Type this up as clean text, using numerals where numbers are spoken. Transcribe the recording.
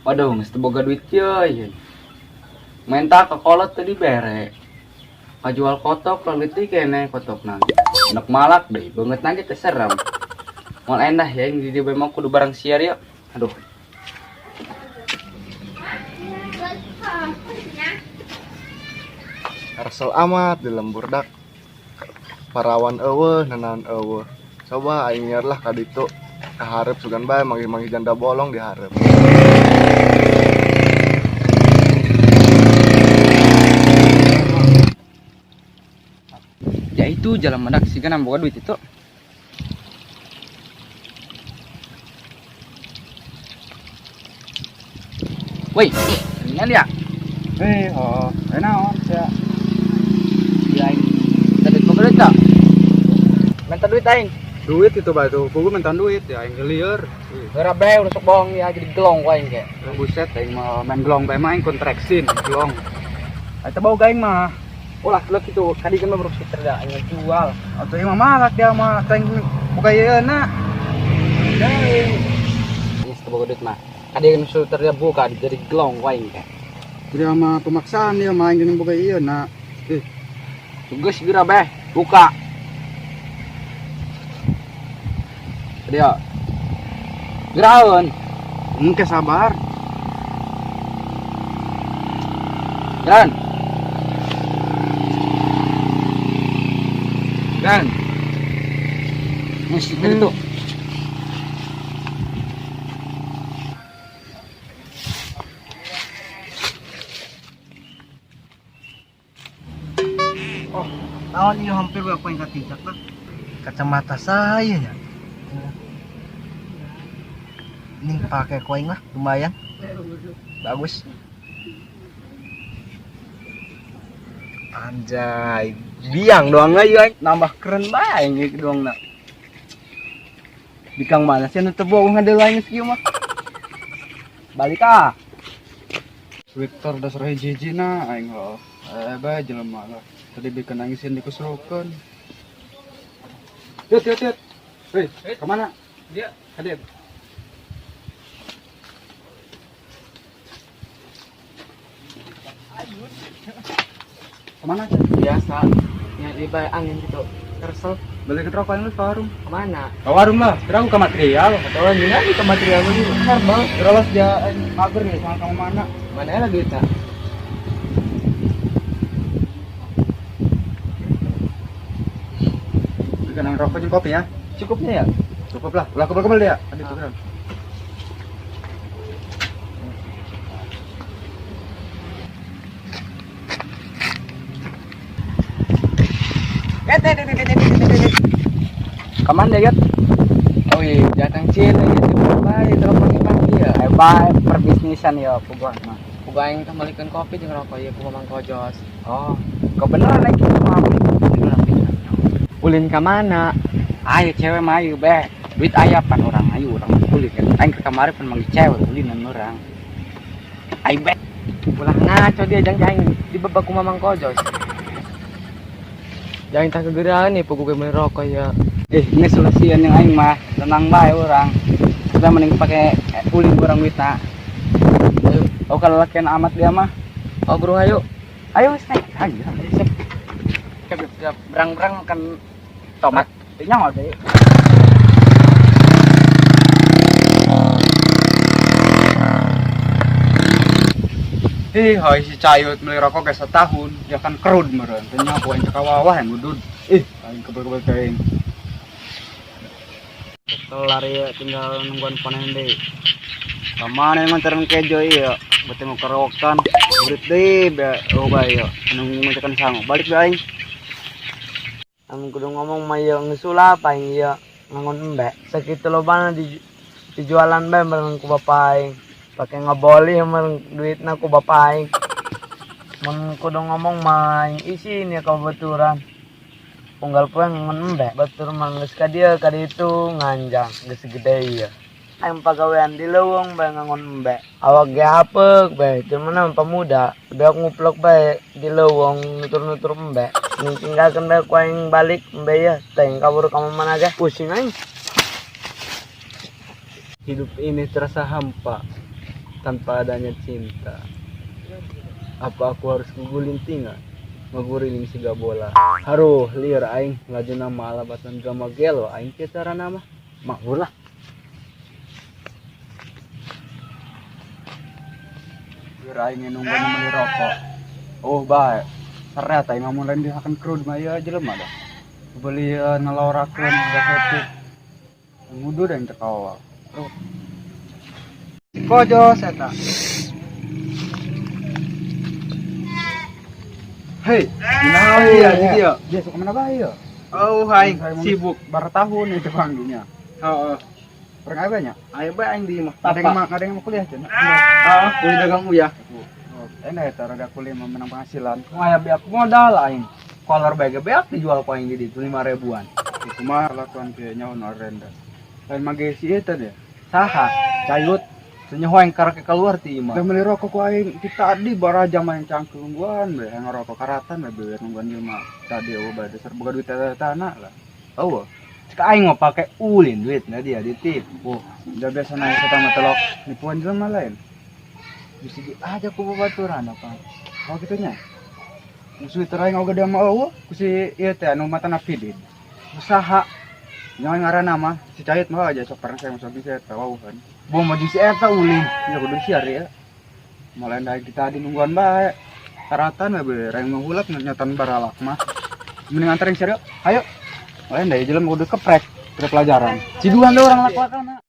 Waduh, geus teu boga duit ye. Menta ka kolot teu dibere. Kajual kotok leutik keneh kotokna. Enak malak deui, beungeutna ge teu serem. Moal endah ya di dieu bae mah kudu barang siar ya. Aduh. Kesel amat di lembur dak. Parawan eueuh, nanaon eueuh. Coba aing nyiar lah ka ditu. Ka hareup sugan bae manggih-manggih janda bolong di hareup. Ya itu jalan mendak sih kan boga duit itu. Woi, ini ya. Oh, naon sia? Ya aing. Minta duit boga duit tak? Minta duit aing. Duit itu bae tuh, kudu minta duit ya aing gelieur. Geura bae udah sok bohong ya jadi gelong ku aing ge. Buset aing mah main gelong bae mah aing kontraksin gelong. Eta boga aing mah. Ulah gelok itu, kadi kan mah baru sekitar dah aing jual. Atuh ieu mah malak dia mah aing boga ieu na. Ini boga duit mah. Kadi kan suter dia buka jadi gelong ku aing ge. Jadi mah pemaksaan dia mah aing boga ieu na. Geus geura bae, buka. Dia. Geraun. Engke sabar. Geraun. Geraun. Musik itu. Oh, naon ieu hampir we aku yang katicak lah. Kacamata saya nya. Ini pakai koin lah, lumayan. Bagus. Anjay, biang doang aja aing nambah keren bae aing ieu doang na. Bikang mana sih anu teu bohong ngadeuleu aing geus kieu mah. Balik ah. Victor dasar hiji-hiji na aing heuh. Bae jelema lah. Tadi bikin nangisin dikusrukeun. Yut, yut, yut. Weh, kemana? Dia. Hadir. Kemana? Biasa. Nyari bae angin gitu. Kesel. Beli ke rokok lu ke warung. Kemana? Ke warung lah. Kira aku ke material. Atau lagi ke material ini herbal. Kira lah dia mager nih sama kamu mana? Mana lagi duitnya? Belikan rokok jeung kopi ya. Cukupnya ya? Cukup lah. Ulah kebel-kebel dia. Tadi tuh kan. Kemana ya? Oh iya, datang Cina gitu. Bye, telepon pagi ya. Bye, perbisnisan ya puguan mah. Puguh aing kembalikan kopi jeung rokok ieu puguh Mang Kojos. Oh, kebenaran lagi mah. Ulin ka mana? Ayo cewek mah ayo be. Duit aya pan orang ayo urang ulin kan. Aing ke kamari pan manggil cewek ulinan urang. Ayo be. Ulah ngaco dia jang aing dibebak ku Mamang Kojos. Jangan tak kegeraan nih puguh ge meuli rokok ya. Ini solusian yang aing mah, tenang bae urang. Kita mending pakai ulin urang duitna. Ayo. Oh kalau lakian amat dia mah. Oh bro ayo. Ayo wis naik. Ayo. Siap. Siap. Berang-berang makan tomat. Nya deh. Ih, hoi si Cayut beli rokok ge setahun, ya kan kerud meureun. Teu nyaho aing kawawah yang udud. Ih, aing kebel-kebel teuing. Kelar ya, tinggal nungguan panen deh. Kamana yang nganteran kejo iya, berarti mau kerokan. Duit deh, be, oh bae ya. Nunggu nganteran sangu, balik be aing. Amun kudu ngomong mah ieu geus ulah aing ieu ngangon embe. Sakitu lobana dijualan bae meureun ku bapa aing. Pake ngaboli meureun duitna ku bapa aing. Mun kudu ngomong mah aing isin ya kabaturan. Unggal poe ngangon embe, batur mah geus ka dieu ka ditu nganjang geus gede ieu. Aing pagawean di leuweung bae ngangon embe. Awak ge apeuk bae, cuman mah pemuda, beak nguplek bae di leuweung nutur-nutur embe. Ning tinggalkeun bae ku aing balik embe ya, teh kabur ka mana ge, pusing aing. Hidup ini terasa hampa. Tanpa adanya cinta. Apa aku harus gugulintingan? Ngaguriling siga bola. Haruh lieur aing lajuna malah batan drama gelo aing kieu carana mah. Makmur lah. Biar aing nunggu meuli rokok. Oh bae. Seret aing ngomong lain dihakan krud mah ieu jelema dah. Beli ngelorakeun gasetik. Ngudu da yang terkawal. Kojo seta. Hei, Nah, iya, iya. Dia suka mana bae ya? Oh, aing sibuk. Bar tahun itu panggilnya. Heeh. Orang apa nya? Ayo bae aing di imah. Ada yang ada yang mau kuliah cenah. Heeh, kuliah dagang uyah. Oh, enak ya rada kuliah mah menang penghasilan. Ngaya beak modal aing. Kolor bae ge beak dijual ku aing di ditu 5 ribuan. Itu mah kelakuan dia nyawa no renda. Lain mage si eta dia. Saha? Cayut. Senyaho aing karek keluar ti imah. Udah beli rokok ku aing ti tadi baraja main cangklungguan bae ngerokok karatan bae nungguan jelema tadi eueuh bae dasar boga duit eta tanah lah. Oh. Cek aing mah pake ulin duit na dia ditipu. Udah biasa naik eta mah telok nipuan jelema lain. Bisa aja ku babaturan apa. Oh kitu nya. Musuh teraing oge dia mah eueuh ku si ieu teh anu matana pidid. Usaha Nyawa ngaranna mah si Cayut mah aja sok pernah saya musuh bisa eta wauhan. Bom maju si eta ulin. Ya kudu siar ya. Mulai dari kita tadi nungguan bae. Karatan we reng menghulap nyatan baralak mah. Mending anterin siar yuk. Ayo. Lain dari jelema kudu keprek ke pelajaran. Ciduhan orang lakukan.